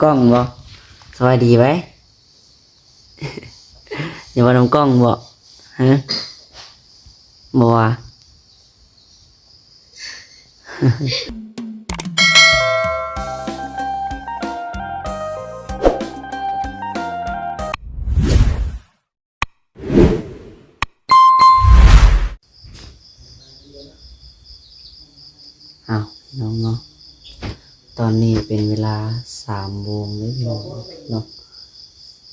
ກ້ອງບໍ່? ສະບາຍດີໄວ. ຢ່າເວົ້ານຳກ້ອງບໍ່? ຮະ? ບໍ່ວ່າ. ອ້າວ ພີ່ນ້ອງເນາະ, ຕອນນີ້ເປັນເວລາສາມໂມງເລີຍ ພີ່ນ້ອງເນາະ.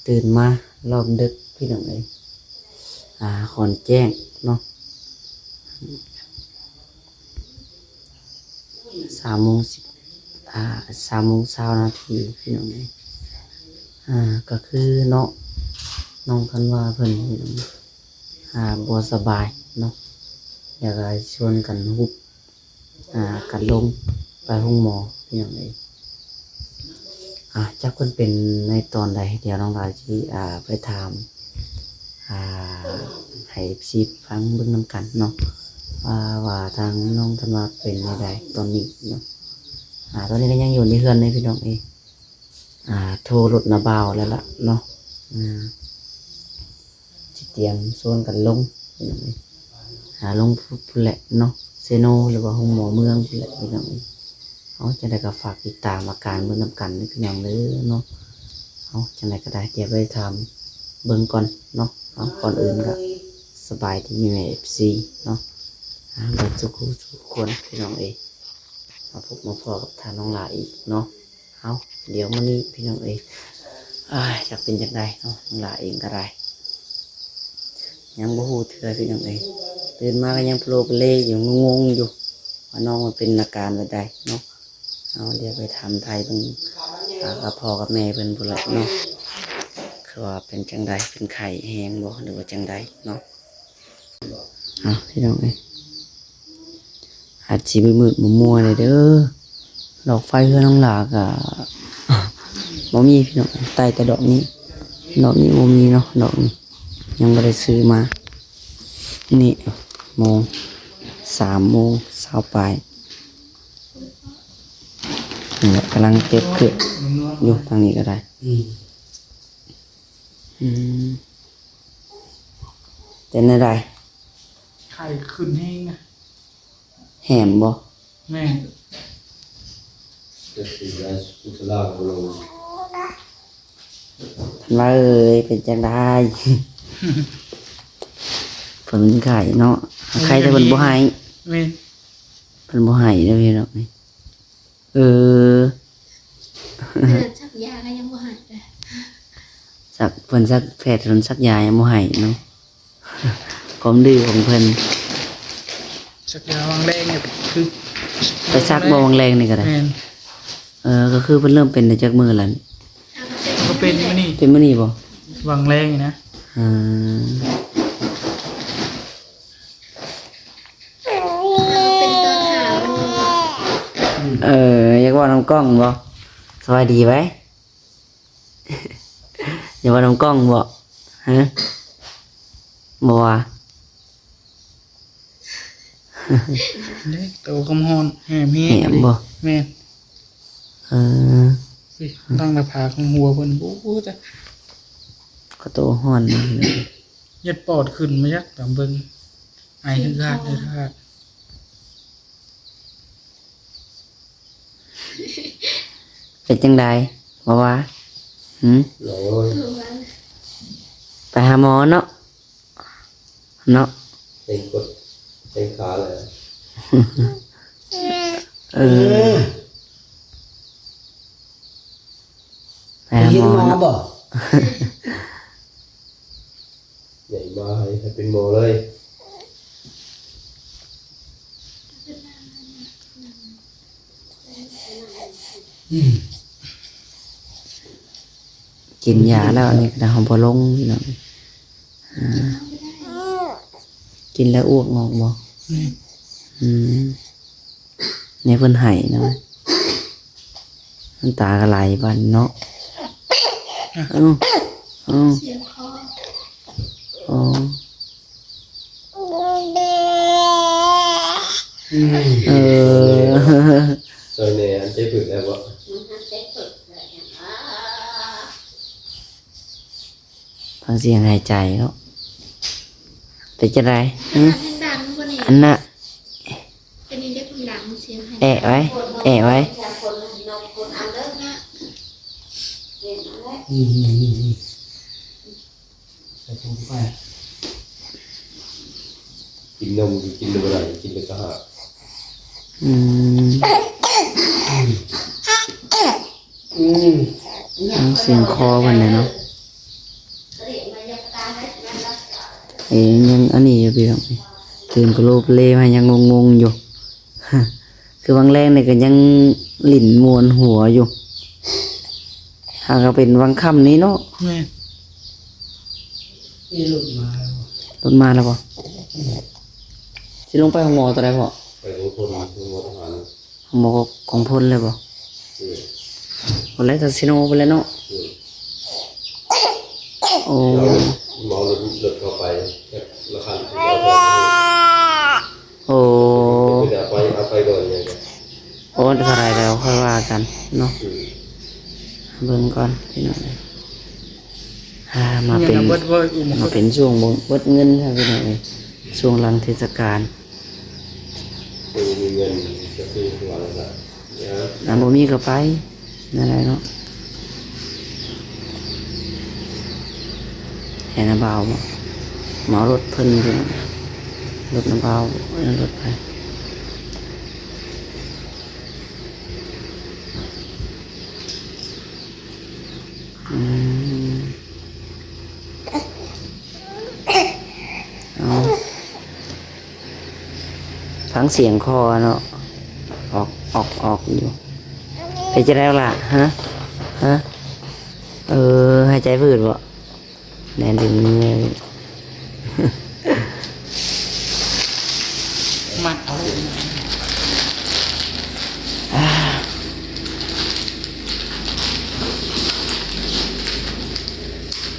ຕື່ນມາລອກດຶກ ພີ່ນ້ອງເອີຍ, ອາ ຄອນແຈ້ງເນາະ. ສາມໂມງສິບ ອາ ສາມໂມງຊາວນາທີ ພີ່ນ້ອງເອີຍ. ອາ ກໍຄືເນາະ ນ້ອງທັນວາເພິ່ນ ພີ່ນ້ອງ ອາ ບໍ່ສະບາຍເນາະ, ແລ້ວກໍຊວນກັນຮຸບ ອາ ກັນລົງໄປໂຮງໝໍ ພີ່ນ້ອງເອີຍ. ອາ ຈັກເພິ່ນເປັນໃນຕອນໃດ, ດຽວນ້ອງຫຼ້າຊິ ອາ ໄປຖາມ ອາ ໃຫ້ເອັຟຊີຟັງເບິ່ງນຳກັນເນາະ ວ່າ ວ່າທາງນ້ອງທັນວາເປັນແນວໃດຕອນນີ້ເນາະ. ອາ ຕອນນີ້ກໍຍັງຢູ່ໃນເຮືອນເດ້ ພີ່ນ້ອງເອີຍ. ອາ ໂທລົດນາບ່າວແລ້ວລະເນາະ, ອາ ຊິຕຽມຊວນກັນລົງ ພີ່ນ້ອງເອີຍ, ຫາລົງພຸ້ນແຫຼະເນາະ, ເຊໂນ ຫຼືວ່າໂຮງໝໍເມືອງພຸ້ນແຫຼະ ພີ່ນ້ອງເອີຍ. ເອົາ ຈັ່ງໃດກໍຝາກຕິດຕາມອາການເບິ່ງນຳກັນເດີ ພີ່ນ້ອງເດີເນາະ. ເອົາ ຈັ່ງໃດກໍໄດ້ ດຽວໄປຖາມເບິ່ງກ່ອນເນາະ. ເອົາ ກ່ອນອື່ນກໍສະບາຍດີແມ່ໆ ເອັຟຊີເນາະ, ອາ ເບິດສູ່ຄູ່ສູ່ຄົນ ພີ່ນ້ອງເອີຍ. ມາພົບມາພໍ້ກັບທ່ານນ້ອງຫຼ້າອີກເນາະ. ເອົາ ດຽວມື້ນີ້ ພີ່ນ້ອງເອີຍ ອາ ຈັກເປັນຈັ່ງໃດເນາະ, ນ້ອງຫຼ້າເອງກໍໄດ້ ຍັງບໍ່ຮູ້ເທື່ອ ພີ່ນ້ອງເອີຍ. ຕື່ນມາກໍຍັງໂພລເປເລຢູ່ ງົງໆຢູ່ ວ່ານ້ອງມັນເປັນອາການແບບໃດເນາະ. ເອົາ ດຽວໄປຖາມໄຖ່ເບິ່ງ ອາ ກັບພໍ່ກັບແມ່ເພິ່ນພຸ້ນແຫຼະເນາະ, ຄືວ່າເປັນຈັ່ງໃດ, ເປັນໄຂ້ແຮງບໍ່ ຫຼືວ່າຈັ່ງໃດເນາະ. ເອົາ ພີ່ນ້ອງເອີຍ ອາດຊິມືດໆມົວໆແດ່ເດີ. ດອກໄຟເຮືອນນ້ອງຫຼ້າກະບໍ່ມີ ພີ່ນ້ອງ, ໄຕ້ແຕ່ດອກນີ້, ດອກນີ້ບໍ່ມີເນາະ, ດອກນີ້ຍັງບໍ່ໄດ້ຊື້ມາ. ນີ້ໂມງ ສາມໂມງຊາວປາຍ ນີ້ແຫຼະ ກຳລັງເກັບຂຶ້ນຢູ່ ທາງນີ້ກໍໄດ້. ອືມ ເປັນແນວໃດ? ໄຂ້ຂຶ້ນແຮງນະ. ແຮງບໍ່? ແມ່ນ. ທ່ານວ່າເອີຍ ເປັນຈັ່ງໃດ? ເພິ່ນເປັນໄຂ້ເນາະ, ໄຂ້ແຕ່ເພິ່ນບໍ່ໄຫ້. ແມ່ນ. ເພິ່ນບໍ່ໄຫ້ເດີພີ່ນ້ອງ. ເອີ ຂະໜາດສັກຢາກໍຍັງບໍ່ຫາຍເລີຍ. ສັກ ເພິ່ນສັກ ແພດເພິ່ນສັກຢາຍັງບໍ່ຫາຍເນາະ. ຄວາມດື້ຂອງເພິ່ນ. ສັກຢາວັງແລງນີ້ຄື ໄປສັກບໍ່ວັງແລງນີ້ກໍໄດ້? ແມ່ນ. ເອີ ກໍຄືເພິ່ນເລີ່ມເປັນໄດ້ຈັກມື້ແລ້ວ? ກໍເປັນມື້ນີ້. ເປັນມື້ນີ້ບໍ່? ວັງແລງນີ້ນະ. ເອີ. ເປັນຕອນຫາໝໍ. ເອີ ຢາກເວົ້ານຳກ້ອງບໍ່? ສະບາຍດີໄວ. ຢາກເວົ້ານຳກ້ອງບໍ່? ຮະ? ບໍ່ວ່າ? ເດ້ ໂຕຄຳຮ້ອນແຫບແຮງ. ແຫບບໍ່? ແມ່ນ. ເອີ. ຕັ້ງໜ້າຜາກຂອງຫົວເພິ່ນ ໂອ້ ຕາຍ. ກໍໂຕຮ້ອນ. ຍັດປອດຂຶ້ນມາຈັກ ຕາມເບິ່ງ ໄອຮຶກຮາກ ຮຶກຮາກ. ເປັນຈັ່ງໃດ ບໍ່ວ່າ? ຫື? ໂອ້ຍ ໄປຫາໝໍເນາະ ເນາະ. ເຮັດກົດເຮັດຂາແລ້ວ. ເອີ ເອີ ໄປຫາໝໍເນາະ. ໃຫຍ່ມາໃຫ້ ໃຫ້ເປັນໝໍເລີຍ. ອືມ ກິນຢາແລ້ວ ອັນນີ້ກໍໄດ້ຫອມບໍ່ລົງ ພີ່ນ້ອງ. ອ່າ ກິນແລ້ວອ້ວກອອກບໍ່? ອືມ ອືມ ໃຫ້ເພິ່ນໄຫ້ນຳ. ນ້ຳຕາກໍໄຫຼບາດເນາະ. ເອົ້າ ເອົ້າ ສຽງຄໍ. ອໍ ອືມ ເອີ ຊ່ອຍແດ່ ອັນເຈັບຜຶກໄດ້ບໍ່? ມັນຫາກເຈັບຜຶກໄດ້ຫຍັງວະ? ຟັງສຽງຫາຍໃຈເນາະ ເປັນຈັ່ງໃດ? ຫຶ? ອັນນະ ອັນນະ ອັນນີ້ເດ້ ຄົນດັງ ສຽງຫາຍໃຈ ແອະໄວ້ ແອະໄວ້ ອືມ ໃສ່ຖົງໄປ ກິນນົມ ກິນບໍ່ໄດ້ ກິນແຕ່ກະຫາກ ອືມ ອືມ ຟັງສຽງຄໍເພິ່ນແຫຼະເນາະ ເອີ ຍັງອັນນີ້ຢູ່ພີ່ນ້ອງ ຕື່ນໂປໂລເປເລມາ ຍັງງົງໆຢູ່ ຄືຫວ່າງແລງນີ້ກໍຍັງຫຼິ້ນມ່ວນຫົວຢູ່ ຫາກະເປັນຫວ່າງຄ່ຳນີ້ເນາະ ແມ່ນ ມີລົດມາແລ້ວ ລົດມາແລ້ວບໍ່? ອືມ ຊິລົງໄປໂຮງໝໍຕອນໃດພໍ່? ໄປໂຮງໝໍ ໂຮງໝໍທະຫານ ໝໍກອງພົນເລີຍບໍ່? ອືມ ພຸ້ນແຫຼະ ທາງຊີໂນພຸ້ນແຫຼະເນາະ ອືມ ໂອ້ ເອົາລົດ ລົດເຂົ້າໄປ ລະຄັນ ໂອ້ ເອົາໄປ ເອົາໄປກ່ອນ ໂອ້ ເທົ່າໃດແລ້ວຄ່ອຍວ່າກັນເນາະ ອືມ ເບິ່ງກ່ອນພີ່ນ້ອງ ອ່າ ມາເປັນ ເງິນເບິດເວີຍ ມາເປັນຊ່ວງເບິດເງິນແທ້ພີ່ນ້ອງເອີຍ ຊ່ວງຫຼັງເທດສະການ ບໍ່ມີເງິນຈະຊື້ຫົວແລ້ວ ນະ ບໍ່ມີກໍໄປ ແນວໃດເນາະ ໃຫ້ນຳບ່າວເໝາລົດເພິ່ນ ລົດນຳບ່າວ ລົດໃຜ? ອືມ ເອົາ ຟັງສຽງຄໍເນາະ ອອກ ອອກ ອອກຢູ່ ເປັນຈັ່ງໃດລະ? ຮະ ຮະ ເອີ ຫາຍໃຈຜືດບໍ່? ແໜ້ນດຶງມື ມັດເອົາ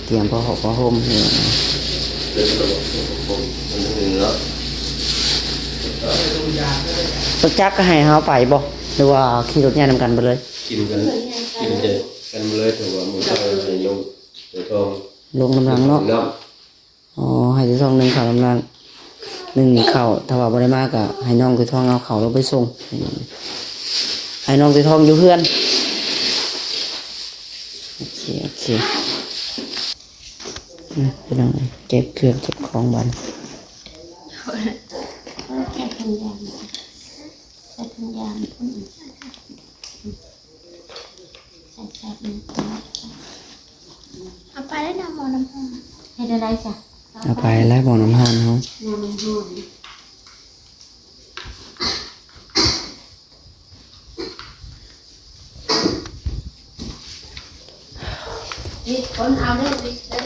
ຕຽມຜ້າຫົກຜ້າຫົ່ມ ລົດຈັກກໍໃຫ້ເຮົາໄປບໍ່ ຫຼືວ່າຂີ່ລົດໃຫຍ່ນຳກັນໄປເລີຍ? ກິນກັນ ກິນກັນເລີຍ ເພາະວ່າມື້ເຊົ້າໃຫ້ລົງ ລົງນຳຫຼັງເນາະ ອໍ ໃຫ້ຕາທອງໜຶ່ງເຂົ້ານຳຫຼັງ ໜຶ່ງເຂົ້າ ຖ້າວ່າບໍ່ໄດ້ມາກໍໃຫ້ນ້ອງຕາທອງເອົາເຂົ້າລົງໄປສົ່ງ ໃຫ້ນ້ອງຕາທອງຢູ່ເຮືອນ ໂອເຄ ໂອເຄ ອືມ ພີ່ນ້ອງ ເກັບເຄື່ອງເກັບຂອງບາດນີ້ ເອົາໄປແລ້ວນະ ໝໍນ້ຳຮ້ອນ ເຮັດແນວໃດຊະ? ເອົາໄປແລ້ວໝໍນ້ຳຮ້ອນເຮົາ ໝໍນ້ຳຮ້ອນ ນີ້ຄົນເອົາເດີ ນີ້ເດີ.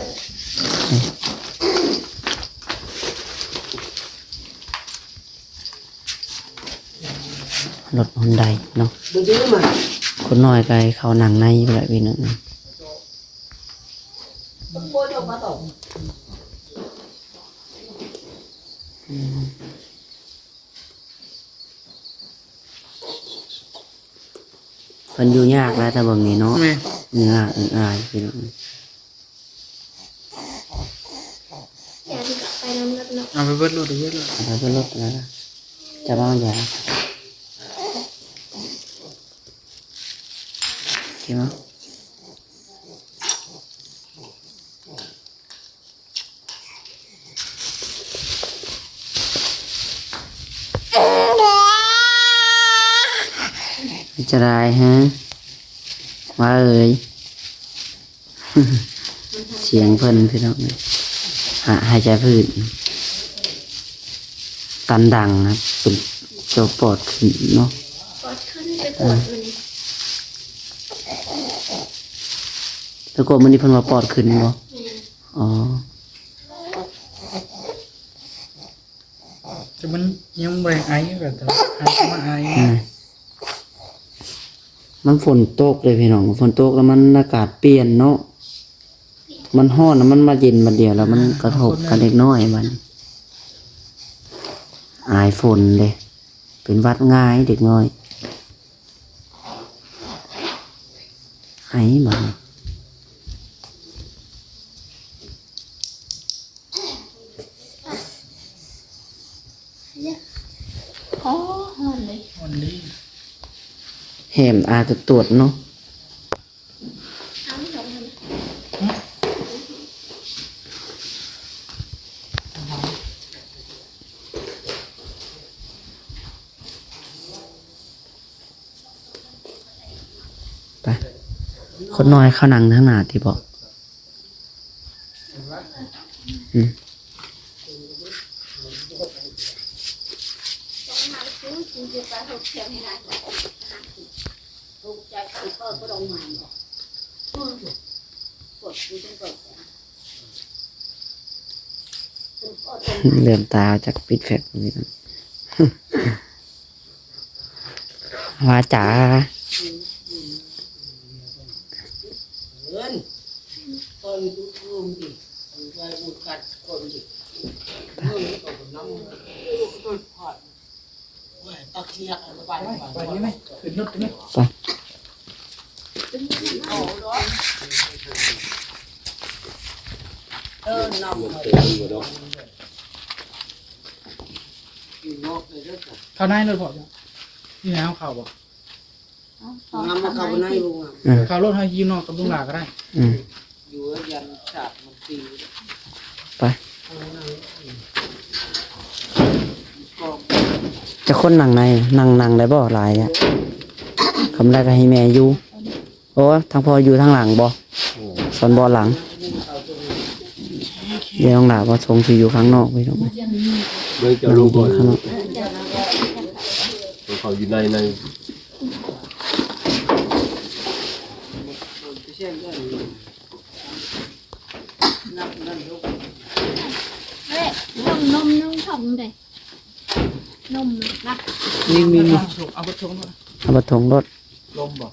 ລົດຮຸນໄດເນາະ ບໍ່ຈື່ມາ ຄົນນ້ອຍກໍໃຫ້ເຂົ້ານັ່ງໃນພຸ້ນແຫຼະພີ່ນ້ອງ. ອືມ ເພິ່ນຢູ່ຍາກແລ້ວ ແຕ່ເບິ່ງນີ້ເນາະ ແມ່ນ ເອີອາຍ ເອີອາຍ ພີ່ນ້ອງ. ຢ່າທີ່ຈະໄປນຳລົດເນາະ ເອົາໄປເບິດລົດ ເອົາໄປເບິດລົດ ເອົາໄປເບິດລົດນະ ຈະເວົ້າຫຍັງ ໂອເຄບໍ່? ເປັນຈັ່ງໃດຫື ວ່າເອີຍ? ສຽງເພິ່ນພີ່ນ້ອງເອີຍ ຫາ ຫາຍໃຈຜືດ ຕັນດັງນະ ເປັນເຈົ້າປອດຂຶ້ນເນາະ ປອດຂຶ້ນ ໄປກວດມື້ນີ້ ໄປກວດມື້ນີ້ເພິ່ນວ່າປອດຂຶ້ນແມ່ນບໍ່? ແມ່ນ ອໍ ແຕ່ມັນຍັງບໍ່ໄດ້ໄອ ກໍໄອ ມາໄອ ອືມ ມັນຝົນຕົກເດ້ພີ່ນ້ອງ ຝົນຕົກແລ້ວມັນອາກາດປ່ຽນເນາະ ມັນຮ້ອນແລ້ວມັນມາເຢັນບາດດຽວ ແລ້ວມັນກະທົບກັບເດັກນ້ອຍບາດນີ້ ອາຍຝົນເດ້ ເປັນຫວັດງ່າຍເດັກນ້ອຍ ໄອບາດນີ້. ໂອ້ ຮ້ອນເລີຍ ຮ້ອນເລີຍ ແຮມອາຕວດໆເນາະ. ໄປ ຄົນນ້ອຍເຂົ້ານັ່ງທາງໜ້າຕິເບາະ. ອືມ ເຫຼືອມຕາຈັກປິດແຟັບນີ້. ວ່າຈາ ໄປ ເອີ ນ້ຳ ເຂົ້າໃນເລີຍເພາະ ຢູ່ໃນເຮົາເຂົ້າບໍ່? ເຂົ້າໃນ ເຂົ້າໃນ ເອີ ເຂົ້າລົດ ເຮົາຢູ່ນອກກັບລຸງຫຼ້າກໍໄດ້. ອືມ ຢູ່ເຮືອນສາດມັນຕີ ໄປ ຈັກຄົນນັ່ງໃນ ນັ່ງ ນັ່ງໄດ້ບໍ່? ຫຼາຍແທ້ ຄຳໃດກໍໃຫ້ແມ່ຢູ່. ໂອ້ ທາງພໍ່ຢູ່ທາງຫຼັງບໍ່? ໂອ້ ສ່ວນເບາະຫຼັງ ດຽວນ້ອງຫຼ້າບໍ່ສົ່ງຊິຢູ່ຂ້າງນອກໄປດອກ. ເບິ່ງເຈົ້າລົງກ່ອນ ເຂົາຢູ່ໃນ ໃນ ເອີຍ ນົມ ນົມໜຶ່ງຖົງເດ້ ນົມນະ ມີ ມີ ມີ ເອົາເບິດຖົງໂລດ ເອົາເບິດຖົງໂລດ. ລົມບໍ່?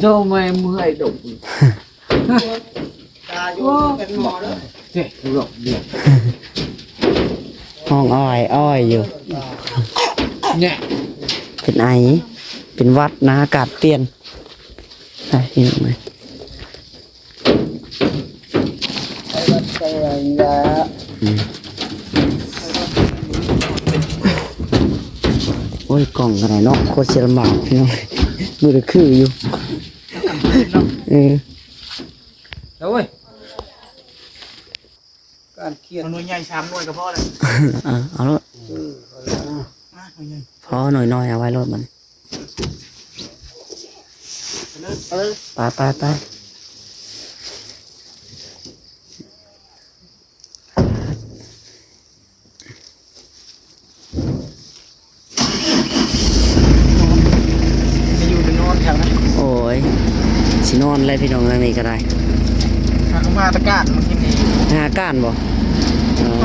ໂດ ແມ່ເມື່ອຍດົກ ຕາຢູ່ເປັນໝໍເດີ ເຈົ້ ລົມ ຮ້ອງອ້ອຍໆຢູ່ ແນ່ ເປັນໄອ ເປັນຫວັດນະ ອາກາດປ່ຽນ. ໄປພີ່ນ້ອງເອີຍ ໄປວັດໄປຫຍັງລະ ອືມ ໂອ້ຍ ກ້ອງກໍໄດ້ເນາະ ໂຄດຊິລຳບາກພີ່ນ້ອງ ມືກໍຄືຢູ່ ເອີ ໂອ້ຍ ການຂຽນ ເອົາໜ່ວຍໃຫຍ່ສາມໜ່ວຍກໍພໍແລ້ວ ເອີ ເອົາໂລດ ເອີ ພໍແລ້ວ ອ່ະ ໜ່ວຍໃຫຍ່ ພໍໜ່ວຍນ້ອຍເອົາໄວ້ໂລດມັນ. ໄປ ໄປ ໄປ ຊິຢູ່ຈະນອນແຖວນັ້ນ ໂອ້ຍ ຊິນອນແລ້ວພີ່ນ້ອງ ທາງນີ້ກໍໄດ້ ຫາກໍມາແຕ່ການມື້ກີ້ນີ້ ຫາການບໍ່?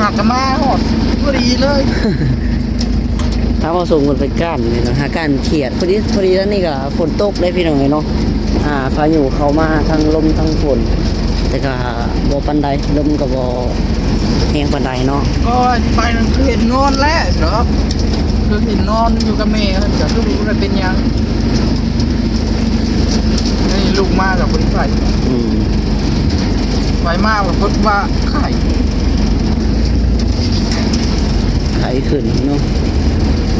ຫາກໍມາຮອດພໍດີເລີຍ ຖ້າວ່າສົ່ງເພິ່ນໄປການນີ້ນະ ຫາການຂຽດ ພໍດີ ພໍດີແລ້ວນີ້ກໍຝົນຕົກເດ້ພີ່ນ້ອງເອີຍເນາະ ອ່າ ພາຍຸເຂົ້າມາທັງລົມທັງຝົນ ແຕ່ກໍບໍ່ປານໃດ ລົມກໍບໍ່ແຮງປານໃດເນາະ ກໍໄປນັ້ນຄືເຫັນນອນແລ້ວເນາະ ຄືເຫັນນອນຢູ່ກັບແມ່ ມັນກໍຄືບໍ່ໄດ້ເປັນຫຍັງ. ນີ້ລູກມາກັບບໍ່ໄດ້ໄປ ອືມ ໄປມາປາກົດວ່າໄຂ້ ໄຂ້ຂຶ້ນເນາະ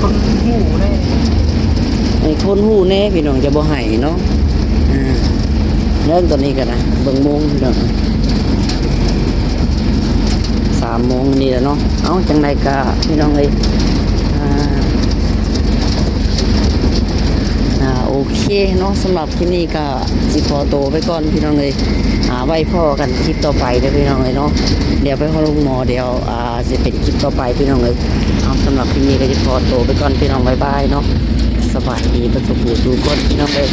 ຄົນຮູ້ແດ່ ໃຫ້ຄົນຮູ້ແດ່ພີ່ນ້ອງ ຈະບໍ່ໃຫ້ເນາະ ອ່າ ເລີ່ມຕອນນີ້ກໍໄດ້ ເບິ່ງໂມງພີ່ນ້ອງ ສາມໂມງນີ້ແຫຼະເນາະ ເອົ້າ ຈັ່ງໃດກໍພີ່ນ້ອງເອີຍ ອ່າ ອ່າ ໂອເຄເນາະ ສຳລັບ ຄລິບນີ້ກໍຊິຂໍໂຕໄປກ່ອນພີ່ນ້ອງເອີຍ ອ່າ ໄວ້ພໍ້ກັນຄລິບຕໍ່ໄປເດີພີ່ນ້ອງເອີຍເນາະ ດຽວໄປຮອດໂຮງໝໍ ດຽວ ອ່າ ຊິເປັນຄລິບຕໍ່ໄປພີ່ນ້ອງເອີຍ ເອົາ ສຳລັບຄລິບນີ້ກໍຊິຂໍໂຕໄປກ່ອນພີ່ນ້ອງ ບາຍບາຍເນາະ ສະບາຍດີເບິດສູ່ຜູ້ສູ່ຄົນພີ່ນ້ອງເອີຍ.